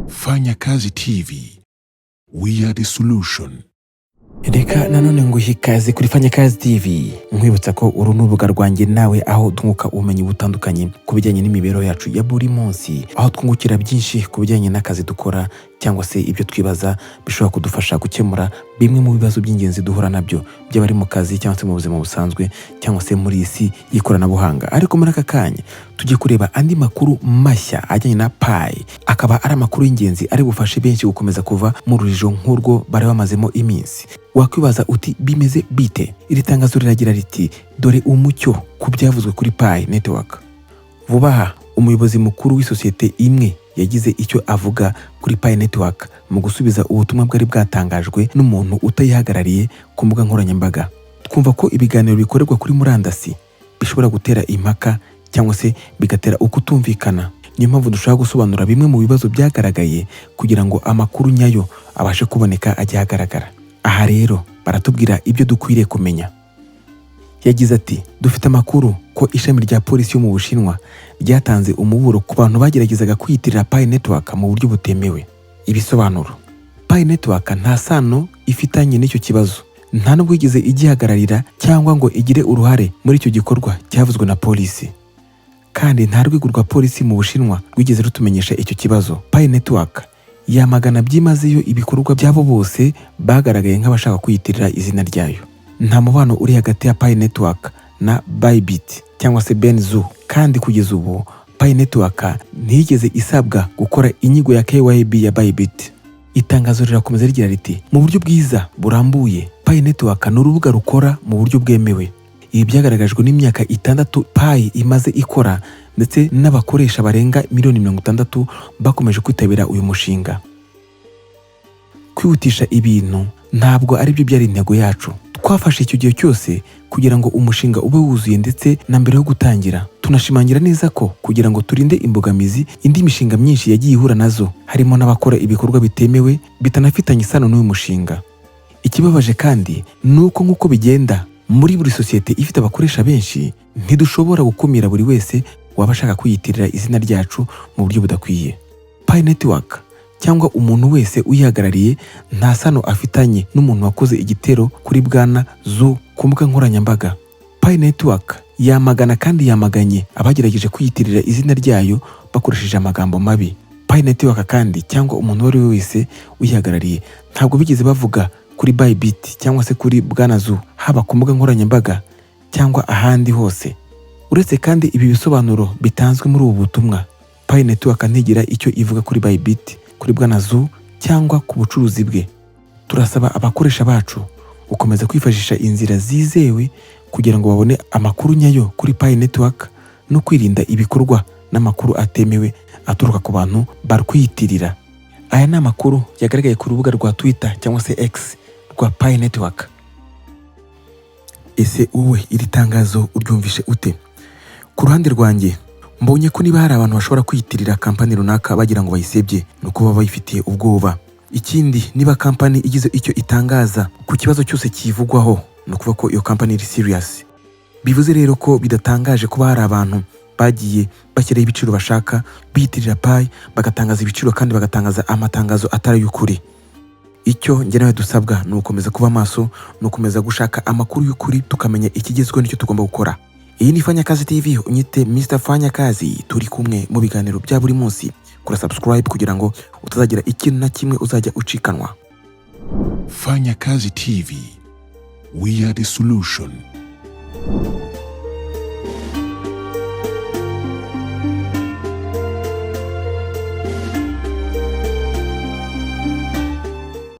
Fanya Kazi TV. We are the solution. Reka nanone nguhe ikaze kuri Fanya Kazi TV, nkwibutsa ko uru ni urubuga rwanjye nawe, aho twunguka ubumenyi butandukanye ku bijyanye n'imibereho yacu ya buri munsi, aho twungukira byinshi ku bijyanye n'akazi dukora cyangwa se ibyo twibaza bishobora kudufasha gukemura bimwe mu bibazo by'ingenzi duhura nabyo, byaba ari mu kazi cyangwa se mu buzima busanzwe cyangwa se muri iyi si y'ikoranabuhanga. Ariko muri aka kanya tugiye kureba andi makuru mashya ajyanye na Pi, akaba ari amakuru y'ingenzi ari bufashe benshi gukomeza kuva mu rujijo nk'urwo bari bamazemo iminsi. Wakwibaza uti: "Bimeze bite?" Iri tangazo riragira riti: "Dore umucyo ku byavuzwe kuri Pi Network." Vuba aha umuyobozi mukuru w'isosiyete imwe yagize icyo avuga kuri Pi Network mu gusubiza ubutumwa bwari bwatangajwe n'umuntu utayihagarariye ku mbuga nkoranyambaga. Twumva ko ibiganiro bikorerwa kuri murandasi bishobora gutera impaka cyangwa se bigatera ukutumvikana. Niyo mpamvu dushaka gusobanura bimwe mu bibazo byagaragaye kugira ngo amakuru nyayo abashe kuboneka, ajye ahagaragara. Aha rero baratubwira ibyo dukwiriye kumenya. Yagize ati: "Dufite amakuru ko ishami rya polisi yo mu Bushinwa ryatanze umuburo ku bantu bageragezaga kwiyitirira Pi Network mu buryo butemewe." Ibisobanuro: Pi Network nta sano ifitanye n'icyo kibazo, nta nubwo yigeze igihagararira cyangwa ngo igire uruhare muri icyo gikorwa cyavuzwe na polisi, kandi nta rwego rwa polisi mu Bushinwa rwigeze rutumenyesha icyo kibazo. Pi Network yamagana byimazeyo ibikorwa by'abo bose bagaragaye nk'abashaka kwiyitirira izina ryayo. Nta mubano uri hagati ya Pi Network na Bybit cyangwa se Benzu, kandi kugeza ubu Pi Network ntiyigeze isabwa gukora inyigo ya KYB ya Bybit. Itangazo rirakomeza rigira riti: "Mu buryo bwiza burambuye, Pi Network ni urubuga rukora mu buryo bwemewe. Ibi byagaragajwe n'imyaka 6 Pi imaze ikora ndetse n'abakoresha barenga miliyoni 60 bakomeje kwitabira uyu mushinga. Kwihutisha ibintu ntabwo ari byo byari intego yacu. Twafashe icyo gihe cyose kugira ngo umushinga ube wuzuye ndetse na mbere yo gutangira. Tunashimangira neza ko kugira ngo turinde imbogamizi indi mishinga myinshi yagiye ihura nazo, harimo n'abakora ibikorwa bitemewe bitanafitanye isano n'uyu mushinga. Ikibabaje kandi ni uko, nk'uko bigenda muri buri sosiyete ifite abakoresha benshi, ntidushobora gukumira buri wese waba ashaka kwiyitirira izina ryacu mu buryo budakwiye. Pi Network cyangwa umuntu wese uyihagarariye nta sano afitanye n'umuntu wakoze igitero kuri Bwana Zu ku mbuga nkoranyambaga. Pi Network yamagana kandi yamaganye abagerageje kwiyitirira izina ryayo bakoresheje amagambo mabi. Pi Network kandi cyangwa umuntu uwo ari we wese uyihagarariye ntabwo bigeze bavuga kuri Bybit cyangwa se kuri Bwana Zu, haba ku mbuga nkoranyambaga cyangwa ahandi hose. Uretse kandi ibi bisobanuro bitanzwe muri ubu butumwa, Pi Network ntigira icyo ivuga kuri Bybit, kuri Bwana Zu cyangwa ku bucuruzi bwe. Turasaba abakoresha bacu gukomeza kwifashisha inzira zizewe kugira ngo babone amakuru nyayo kuri Pi Network no kwirinda ibikorwa n'amakuru atemewe aturuka ku bantu barwiyitirira." Aya ni amakuru yagaragaye ku rubuga rwa Twitter cyangwa se X rwa Pi Network. Ese wowe iri tangazo uryumvishe ute? Ku ruhande rwanjye mbonye ko niba hari abantu bashobora kwiyitirira kampani runaka bagira ngo bayisebye, ni uko baba bayifitiye ubwoba. Ikindi, niba kampani igize icyo itangaza ku kibazo cyose kivugwaho, ni ukuvuga ko iyo kampani iri serious. Bivuze rero ko bidatangaje kuba hari abantu bagiye bashyiraho ibiciro bashaka, biyitirira Pi, bagatangaza ibiciro kandi bagatangaza amatangazo atari ay'ukuri. Icyo njye nawe dusabwa ni ugukomeza kuba maso, ni ugukomeza gushaka amakuru y'ukuri, tukamenya ikigezweho n'icyo tugomba gukora. Iyi ni Fanya Kazi TV, unyite Mr Fanya Kazi. Turi kumwe mu biganiro bya buri munsi. Kora subscribe kugira ngo utazagira ikintu na kimwe uzajya ucikanwa. Fanya Kazi TV. We are the solution.